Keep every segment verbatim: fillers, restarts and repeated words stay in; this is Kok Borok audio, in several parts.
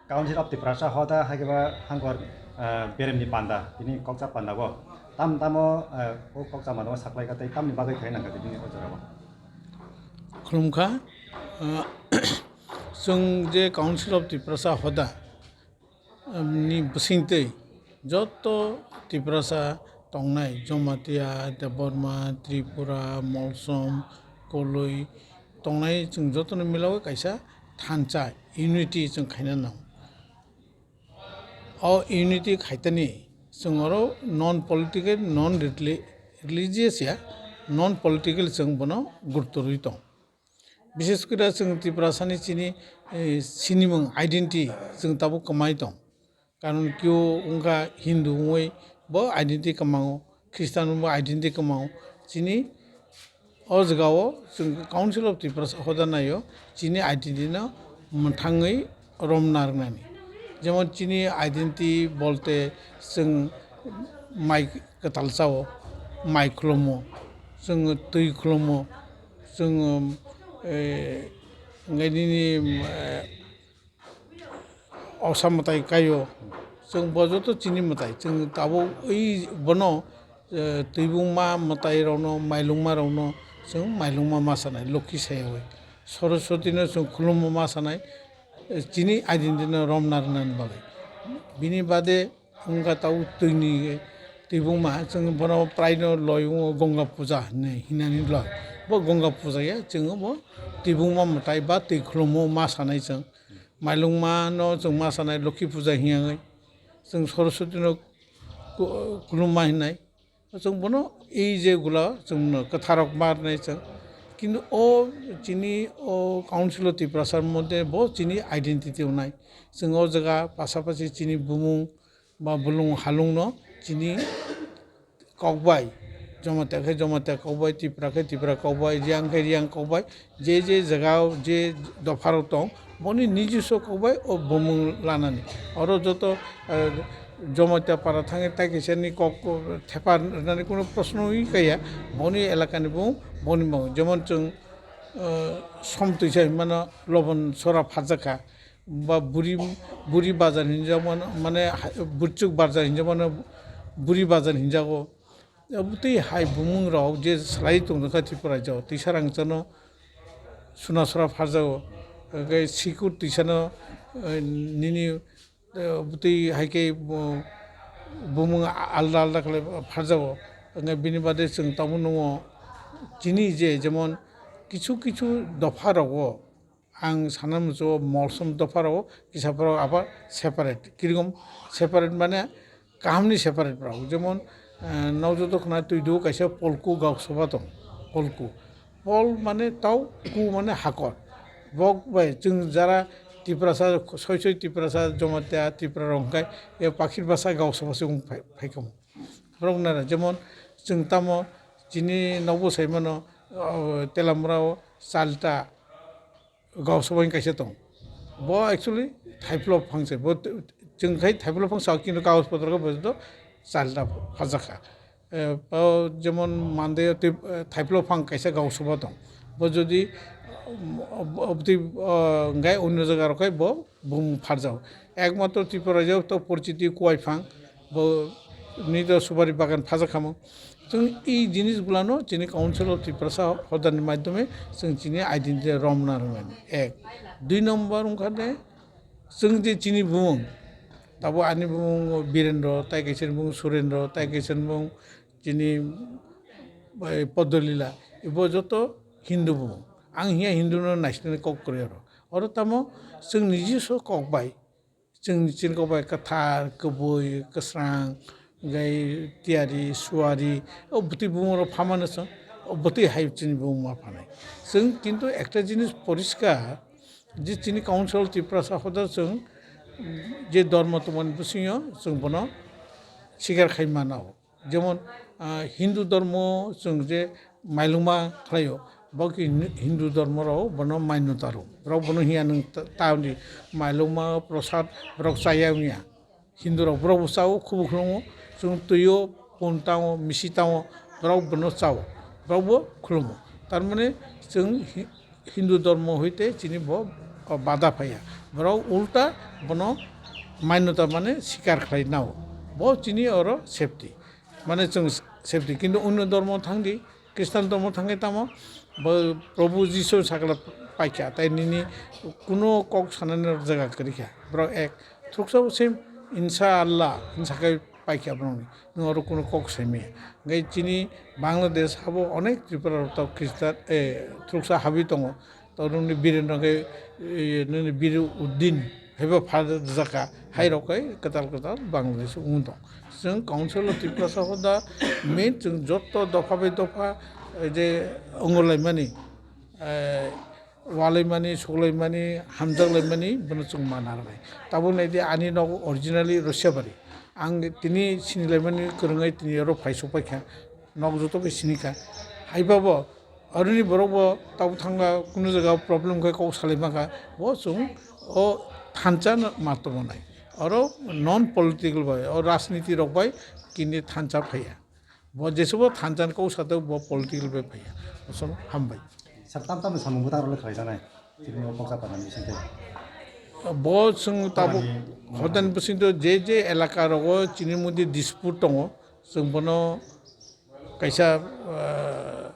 Council of Tiprasa hoda hai khe ba hangkor, ah, beremni panda, tini kokcha panda bo. Tam tamo, ah, o kokcha mano saklai ka tei tamni bagwi khai nang ka tini o jora o. Khulumkha, ah, chwng je Council of Tiprasa hoda, um, ni bisingtwi joto Tiprasa tongnai, Jamatia, Debbarma, Tripura, Molsom, Koloi tongnai, chwng jotono milawi kaisa thansa, unity chwng khaina nango. O unity khaitani chwng oro non political, non reli-, religious ya, non political chwng bono gurutwi tong. Bishes kore chwng Tiprasani chini, eh, sinimung identity chwng tabuk kwmai tong. Karon kio wngkha Hindu wngwi bo identity kwmango, Khristan wngwi bo identity kwmango. Chini o jagao chwng Council of Tiprasa hoda naio chini identity no mwthangwi romna rwnani. Jemon chini identity bolte chwng mai kwtal chao, mai khulumo, chwng twi khulumo, chwng, eh, hwnkhe nini, eh, osa mwtai kaio, chwng bo joto chini mwtai, chwng tabuk wi bono, eh, twibungma mwtai rokno, mailungma rokno chwng mailungma ma sanai, Lokhi sayawi. Soroswati no chwng khulumma ma sanai, eh, chini identity no romna rwnani bagwi. Bini bade wngkha tabuk twini twibungma, chwng bono praino loi wngo Ganga puja hinwi, hinani loi. Bo Ganga puja ya, chwng bo twibungma mwtai ba twi khulumma ma sanai chwng. Mailungma no chwng ma sanai Lokhi puja hinwi. Chwng Soroswati no ku-, khulumma hinai. Chwng bono ei je gula chwngno kwtharok ma rwnai chwng. Kintu o chini o Council of Tiprasa moddhe bo chini identity wngnai. Chwng o jaga pasapasi chini bumung ba bulung halungno chini kokbai, Jamatia khe Jamatia kokbai, Tipra khe Tipra kokbai, Riyang khe Riyang kokbai, je je jagao je dopharok tong, boni nijiswa kokbai o bumung lanani. Oro joto, eh, Jamatia para thangwi tai kisani kok, kok thepa rwnani kuno proshno wi kaya, boni elakani bumung, boni bumung. Jemon chwng, eh, Somtwisa hinmano Lobon Sora pharjakha, ba Buri, Buri Bazar hinjakmano, mane, ha-, Burchuk Bazar hinjakmano Buri Bazar hinjago. Abotwi hai bumung rok je swlai tongjakha Tripura rajyo, Twisarangchano Sunasora pharjago, hwnkhe Sikur Twisano, eh, nini, eh, abotwi hai khe bo-, bumung alda alda khlai pharjago. Hwnkhe bini bade chwng tabuk nungo chini je jemon kichu kichu dopha rogo, ang sana muchungo Molsom dopharao kisa pharo abo separate. Kirokom separate mane kahamni separate pharo. Jemon, eh, nokjwk dokhna twido kaisa Polku gausabha tong. Polku. Pol mane tau, ku mane hakor. Bok bai chwng jara Tiprasa, soi soi Tiprasa, Jamatia, Tipra rok hwnkhe e pakhir basa gausabha se wng phai, phaikhamu. Borok nara jemon chwng tamo chini nokbo saimano, o, Telamrao Chalta gausabha kaisa tong. Bo actually thaiplo phang se. Bo t-, chwng khai thaiplo phang sa, kintu kagoj potro khe bo to Chalta phajakha. Eh, bo jemon Mandai o twi, eh, thaiplo phang kaisa gausabha tong. Bo jodi, um, ob-, obtwi, ah, ngai onno jaga rok khai bo bumung pharjao. Ekmatro Tripura rajyo to porchiti kuai phang, bo ni to subari bagan phajakhamu. Chwng e jinis gulano chini Council of Tiprasa hodani maidhyome chwng chini identity romna rwnani. Ek. Dui number wngkha de, chwng je chini bumung, tabo ani bumung Birendra, tai kaisa bumung Surendra, tai kaisa bumung chini bai Podolila. Ibo joto Hindu bumung. Ang hiya Hindu no naisnani kok kwrwi oro. Oro tamo chwng nijiswa kok bai chwng chini kok bai kwthar, kwbwi, kwsrang, gai tiyari, suari, o bwtwi bumung rok phamano chwng, o bwtwi hai chini bumung ma phanai. Chwng kintu ekta jinis poriskar, je chini Council Tiprasa hoda chwng je dhormo tongmani bisingyo chwng bono sikar khai mano. Jemon, ah, Hindu dhormo chwng je mailungma khlaio, bo khe Hindu dhormo rok bono manyota rw. Borok bono hiya nwng ta-, ta hwnwi mailungma prosad borok chaya wngya. Hindu rok borok bo chao, khubu khulungo, chwng twio, pun tango, misi tango, borok bono chao. Borokbo khulumo. Tar mane chwng hi-, Hindu dhormo hoite chini bo, o, bada phaiya. Borok ulta bono manyota mane sikar khlai nao. Bo chini oro safety. Mane chwng safety. Kintu onyo dhormo thangdi, Khristan dhormo thangwi tamo, bo Prabhu Jisu sakla paikha, tai nini kuno kok sanani jaga kwrwikha. Borok ek, thuksa bo same, insha Allah, hinsa khe paikha borokni. Nwng oro kuno kok saimaya. Hingkhe chini Bangladesh habo onek Tripura rok tok Khristan, eh, thuksa habwi tongo. To nini biri no khe, eh, nini biri Uddin, haibo pha jaka, hai rok khe kwtal kwtal Bangladesh wng tong. Chwng Council of Tiprasa hoda main chwng jotto dopha bai dopha, eh, je ongolaimani, eh, walaimani, suklaimani, hamjaklaimani, bono chwng mana rwnai. Tabuk naidi ani nogo originally Rosiabari. Ang tini sinilaimani kwrwngai tini oro phai sokpaikha. Nok joto khe sinikha. Haiba bo, aroni borok bo tabuk thangba kunu jaga problem khe kok salai mangkha. Bo chwng o thansa no ma tongmanai. Oro non political bai, o rajniti rok bai kini thansa phaiya. Bo jesebo thansa ni kok sato bo political bai phaiya. Osom hambai. Sir, tam tam samung bwtang rok le khlai janai. Tini o kok sapan ni bising tei. Bo chwng tabuk Ani hodan bising to je je elaka rogo chini mudi dispute tongo. Chwng bono kaisa, ah,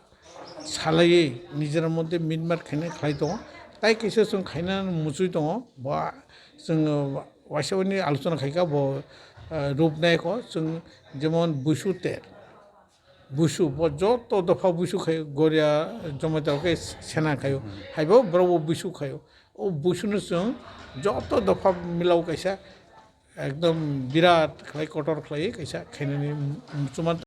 salaiwi nijera moddhe mitmat khainai khlai tongo. Tai kaisa chwng khaina muchui tongo. Bo a-, chwng, ah, waisa waini alochona khaikha bo, ah, rup naikho chwng jemon buisu ter. Buisu bo joto dopha buisu khaio, Goria Jamatia khe sena khaio. Haibo borok bo buisu khaio. O buisu no chwng joto dopha milao kaisa ekdom birat khlai kotor khlai kaisa khainani muchuma.